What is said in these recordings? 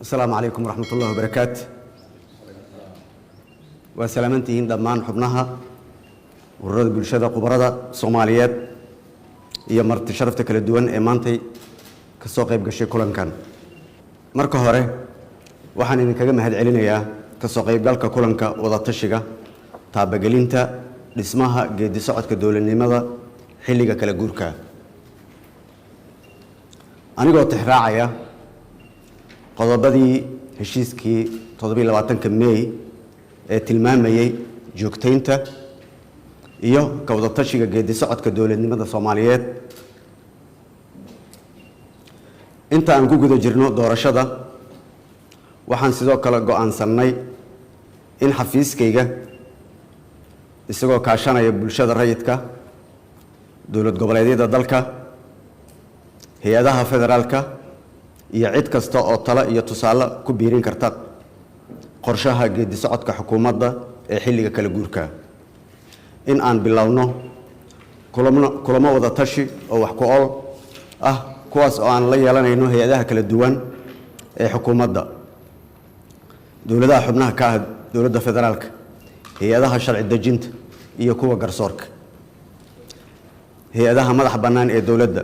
Asalaamu calaykum waraxmat ullahi wabarakaatu. Waa salaamantihiin dhammaan xubnaha ururada bulshada, khubarada Soomaaliyeed iyo marti sharafta kala duwan ee maantay ka soo qayb gashay kulankan. Marka hore, waxaan idinkaga mahad celinayaa ka soo qaybgalka kulanka wadatashiga taabagelinta dhismaha geedi socodka dowladnimada xilliga kala guurka. Anigoo tixraacaya qodobadii heshiiskii 27-ka Mey ee tilmaamayey joogtaynta iyo ka wadatashiga geedi socodka dowladnimada Soomaaliyeed inta aan ku guda jirno doorashada, waxaan sidoo kale go'aansannay in xafiiskayga, isagoo kaashanaya bulshada rayidka, dowlad goboleedyada dalka, hay-adaha federaalka iyo cid kasta oo talo iyo tusaale ku biirin karta qorshaha geedi socodka xukuumadda ee xilliga kala guurka, in aan bilowno kulamo wada tashi oo wax ku ool ah, kuwaas oo aan la yeelanayno hay-adaha kala duwan ee xukuumadda, dowladaha xubnaha ka ah dowladda federaalka, hay-adaha sharci dejinta iyo kuwa garsoorka, hay-adaha madaxa bannaan ee dowladda,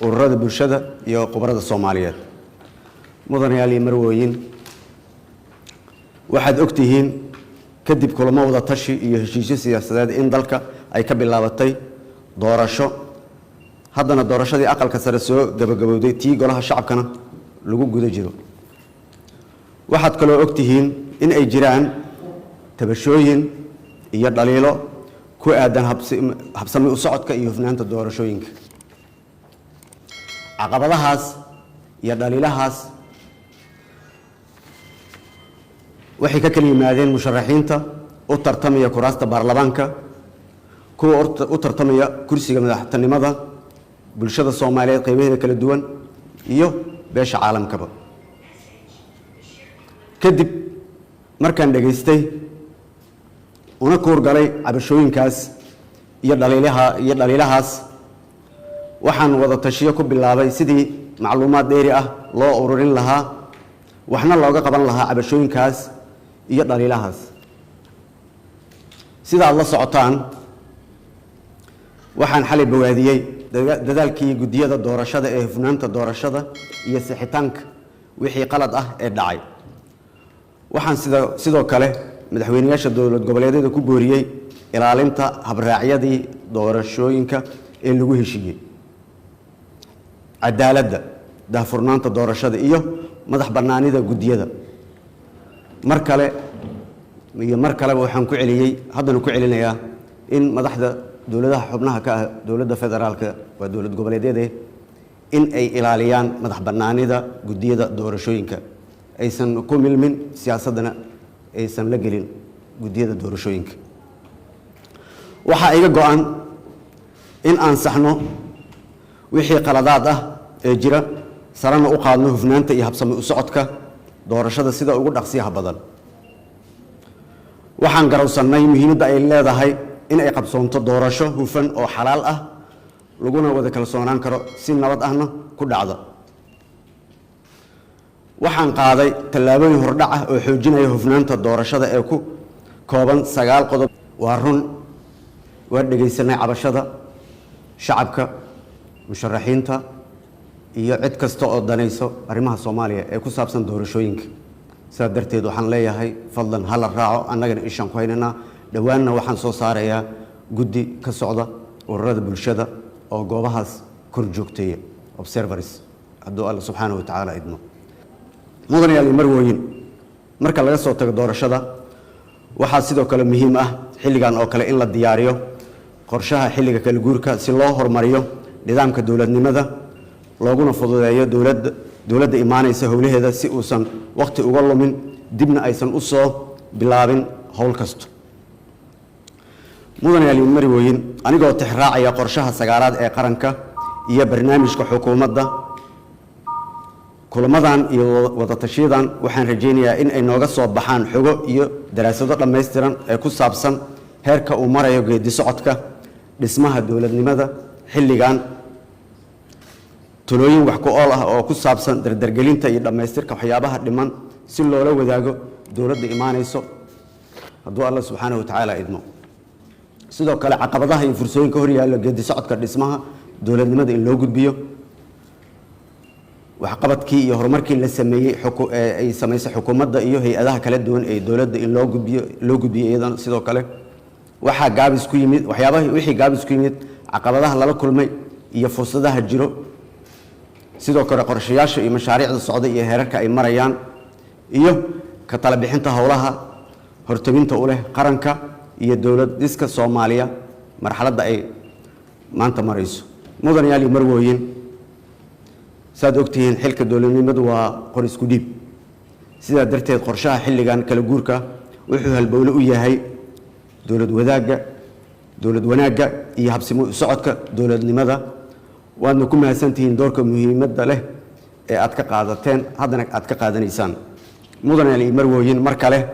ururada bulshada iyo khubarada Soomaaliyeed. Mudanayaal iyo marwooyin, waxaad ogtihiin kadib kulamo wada tashi iyo heshiisyo siyaasadeed in dalka ay ka bilaabatay doorasho, haddana doorashadii Aqalka Sare soo gabagabowday, tii Golaha Shacabkana lagu guda jiro. Waxaad kaloo ogtihiin in ay jiraan tabashooyin iyo dhaliilo ku aadan habsami u socodka iyo hufnaanta doorashooyinka. Caqabadahaas iyo dhaliilahaas waxay ka kala yimaadeen musharaxiinta u tartamaya kuraasta baarlamaanka, kuwa u tartamaya kursiga madaxtinimada, bulshada Soomaaliyeed qeybaheeda kala duwan iyo beesha caalamkaba. Kadib markaan dhegaystay una kuurgalay cabashooyinkaas iyo dhaliilaha iyo dhaliilahaas, waxaan wada tashiyo ku bilaabay sidii macluumaad dheeri ah loo ururin lahaa, waxna looga qaban lahaa cabashooyinkaas iyo dhaliilahaas. Sida aad la socotaan, waxaan xalay bogaadiyey dadaalkii guddiyada doorashada ee hufnaanta doorashada iyo sixitaanka wixii qalad ah ee dhacay. Waxaan sidoo kale madaxweyneyaasha dowlad goboleedyada ku booriyey ilaalinta habraacyadii doorashooyinka ee lagu heshiiyey, cadaaladda, daahfurnaanta doorashada iyo madax bannaanida guddiyada. Mar kale iyo mar kaleba waxaan ku celiyey, haddana ku celinayaa, in madaxda dowladaha xubnaha ka ah dowladda federaalka, waa dowlad goboleedyade, in ay ilaaliyaan madax bannaanida guddiyada doorashooyinka, aysan ku milmin siyaasaddana, aysan la gelin guddiyada doorashooyinka. Waxaa iga go-an in aan saxno wixii qaladaad ah ee jira, sarena u qaadno hufnaanta iyo habsami u socodka doorashada sida ugu dhaqsiyaha badan. Waxaan garowsannay muhiimadda ay leedahay in ay qabsoonto doorasho hufan oo xalaal ah, laguna wada kalsoonaan karo, si nabad ahna ku dhacda. Waxaan qaaday tallaabooyin hordhac ah oo xoojinaya hufnaanta doorashada ee ku kooban 9 qodob. Waa run, waa dhegaysanay cabashada shacabka, musharaxiinta iyo cid kasta oo danayso arrimaha Soomaaliya ee ku saabsan doorashooyinka. Sidaa darteed waxaan leeyahay, fadlan hala raaco, annagana ishaan ku haynaynaa. Dhowaanna waxaan soo saarayaa guddi ka socda ururada bulshada oo goobahaas kor joogteeya, observers, hadduu Alla subxaana wa tacaala idmo. Mudanayaal iyo marwooyin, marka laga soo tago doorashada, waxaa sidoo kale muhiim ah xilligan oo kale in la diyaariyo qorshaha xilliga kala guurka, si loo horumariyo nidaamka dowladnimada, looguna fududeeyo dowladda imaanaysa howlaheeda, si uusan wakhti uga lumin, dibna aysan u soo bilaabin howl kasto. Mudanayaal iyo marwooyin, anigoo tixraacaya qorshaha sagaalaad ee qaranka iyo barnaamijka xukuumadda, kulamadan iyo wadatashiyadan waxaan rajaynayaa in ay nooga soo baxaan xogo iyo daraasado dhammaystiran ee ku saabsan heerka uu marayo geedi socodka dhismaha dowladnimada xilligan. Talooyin wax ku ool ah oo ku saabsan dardargelinta iyo dhammaystirka waxyaabaha dhiman si loola wadaago dowladda imaanayso, hadduu Alla subxaanahu watacaala idmo. Sidoo kale, caqabadaha iyo fursooyinka hor yaalla geedi socodka dhismaha dowladnimada in loo gudbiyo. Waxqabadkii iyo horumarkii la sameeyey, ay samaysay xukuumadda iyo hay-adaha kala duwan ee dowladda in loo gudbiyo iyadana. Sidoo kale, waxaa gaabis ku yimid waxyaabaha, wixii gaabis ku yimid, caqabadaha lala kulmay iyo fursadaha jiro. Sidoo kale, qorshayaasha iyo mashaariicda socda iyo heerarka ay marayaan, iyo ka tala bixinta howlaha hortabinta u leh qaranka iyo dowlad dhiska Soomaaliya marxaladda ay maanta marayso. Mudanayaal iyo marwooyin, saad ogtihiin, xilka dowladnimadu waa qor isku dhiib. Sidaa darteed, qorshaha xilligan kala guurka wuxuu halbowle u yahay dowlad wadaagga, dowlad wanaagga iyo habsimo u socodka dowladnimada. Waadna ku mahadsantihiin doorka muhiimadda leh ee aad ka qaadateen, haddana aad ka qaadanaysaan. Mudanayaal iyo marwooyin, mar kale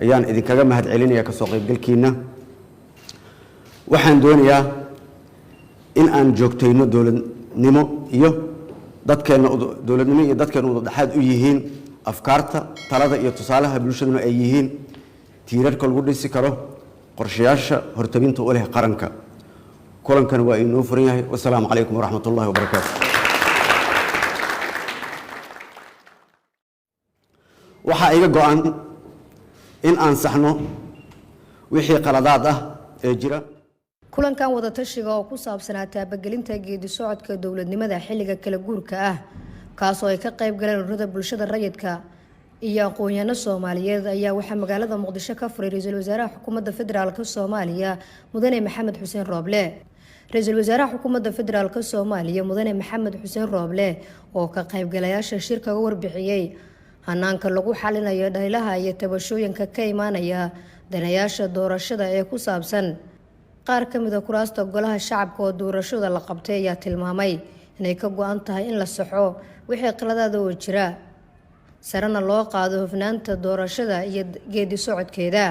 ayaan idinkaga mahad celinaya kasoo qaybgalkiina. Waxaan doonayaa in aan joogtayno dowladnimo iyo dadkeenna, dowladnimo iyo dadkeenna udadhexaad u yihiin afkaarta, talada iyo tusaalaha bulshaduna ay yihiin tiirarka lagu dhisi karo qorshayaasha hortabinta u leh qaranka. Kulankan waa inoo furan yahay. Wasalaamu calaykum waraxmat ullahi wabarakaatu. Waxaa iga go-an in aan saxno wixii qaladaad ah ee jira. Kulankan wadatashiga oo ku saabsanaa taabagelinta geedi socodka dowladnimada xilliga kala guurka ah, kaasoo ay ka qayb galeen ururada bulshada rayidka iyo aqoon-yahano Soomaaliyeed, ayaa waxaa magaalada Muqdisho ka furay ra-iisul wasaaraha Xukuumadda Federaalka Soomaaliya, Mudane Maxamed Xuseen Rooble. Ra-iisul wasaaraha Xukuumadda Federaalka Soomaaliya, Mudane Maxamed Xuseen Rooble, oo ka qaybgalayaasha shirka uga warbixiyey hanaanka lagu xalinayo dhaliilaha iyo tabashooyinka ka imaanaya danayaasha doorashada ee ku saabsan qaar ka mid a kuraasta Golaha Shacabka oo doorashada la qabtay, ayaa tilmaamay inay ka go-an tahay in la saxo wixii qaladaada oo jira, sarena loo qaado hufnaanta doorashada iyo geedi socodkeeda.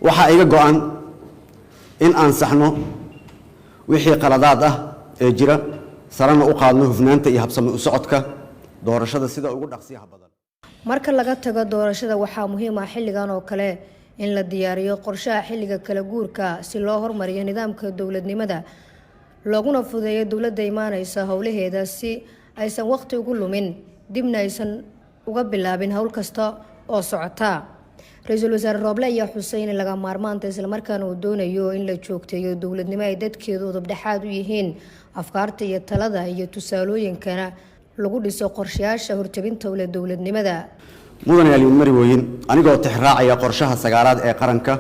Waxaa iga go-an in aan saxno wixii qaladaad ah ee jira, sarena u qaadno hufnaanta iyo habsami u socodka doorashada sida ugu dhaqsiyaha badan. Marka laga tago doorashada, waxaa muhiim ah xilligan oo kale in la diyaariyo qorshaha xilliga kala guurka si loo hormariyo nidaamka dowladnimada, looguna fudeeyo dowladda imaaneysa howlaheeda, si aysan waqti ugu lumin, dibna aysan uga bilaabin howl kasta oo socota. Ra-iisul wasaare Rooble ayaa xusay in laga maarmaanta, islamarkaana uu doonayo in la joogteeyo dowladnimo ay dadkeedu udubdhexaad u yihiin, afkaarta iyo talada iyo tusaalooyinkana lagu dhiso qorshayaasha hortabinta ule dowladnimada. Mudanayaal iyo marwooyin, anigoo tixraacaya qorshaha sagaalaad ee qaranka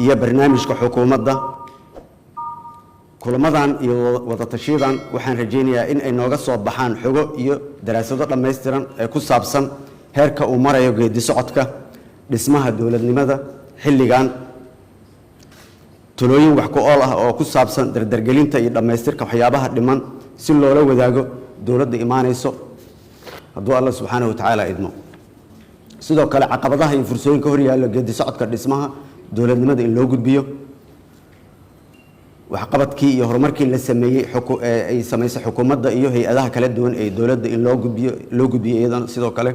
iyo barnaamijka xukuumadda, kulamadan iyo wadatashiyadan waxaan rajaynayaa in ay nooga soo baxaan xogo iyo daraasado dhammaystiran ee ku saabsan heerka uu marayo geedi socodka dhismaha dowladnimada xilligan. Talooyin wax ku ool ah oo ku saabsan dardargelinta iyo dhammaystirka waxyaabaha dhiman si loola wadaago dowladda imaanayso, hadduu Alla subxaanahu watacaala idmo. Sidoo kale, caqabadaha iyo fursooyinka hor yaalla geedi socodka dhismaha dowladnimada in loo gudbiyo. Waxqabadkii iyo horumarkii la sameeyey, ay samaysay xukuumadda iyo hay-adaha kala duwan ee dowladda in loo gudbiyo iyadana. Sidoo kale,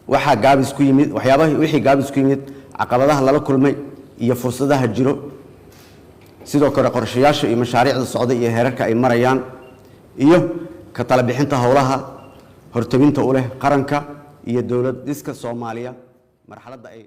waxaa gaabis ku yimid waxyaabaha, wixii gaabis ku yimid, caqabadaha lala kulmay iyo fursadaha jiro. Sidoo kale, qorshayaasha iyo mashaariicda socda iyo heerarka ay marayaan, iyo ka tala bixinta howlaha hortabinta u leh qaranka iyo dowlad dhiska Soomaaliya marxaladda ay